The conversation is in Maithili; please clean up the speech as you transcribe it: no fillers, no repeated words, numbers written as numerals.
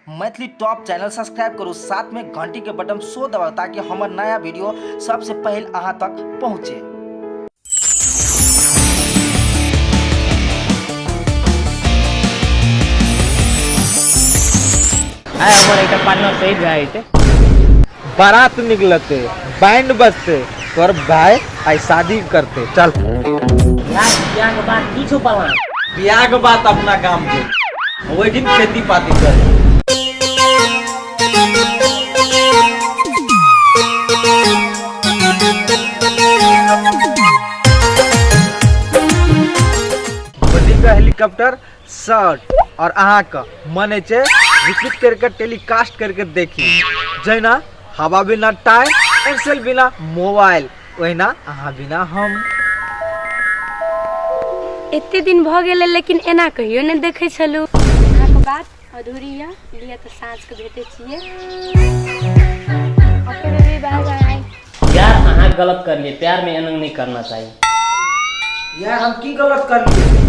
मैथिली टॉप चैनल सब्सक्राइब करू, साथ में घंटी के बटन सो दबाउ ताकि हमर नया वीडियो सबसे पहले अहाँ तक पहुँचे। आइ हमर एकटा पार्टनर शहीद भए जेतै। बारात निकलते, बैंड बजते, तोर भाई आई शादी करते। चल यार, बियाह के बाद की छौ प्लान? बियाह के बाद अपना काम के ओहि दिन खेती पाती कर। मोदी का हेलीकॉप्टर शर्ट और अहाँ का मन है रिपीट करके टेलीकास्ट करके देखी। जैना हवा बिना टायर, एक्सेल बिना मोबाइल, ओहिना अहाँ बिना हम। एते दिन भऽ गेलै लेकिन एना कहियो नहि देखै छलहुँ। अहाँके बात अधूरी यऽ, लिअ तऽ साँझके भेटै छियै। ओके बेबी, बाय बाय। यार, अहाँ गलत करलिए, प्यार में एना नहीं करना चाहिए। यार, हम की गलत करलिए?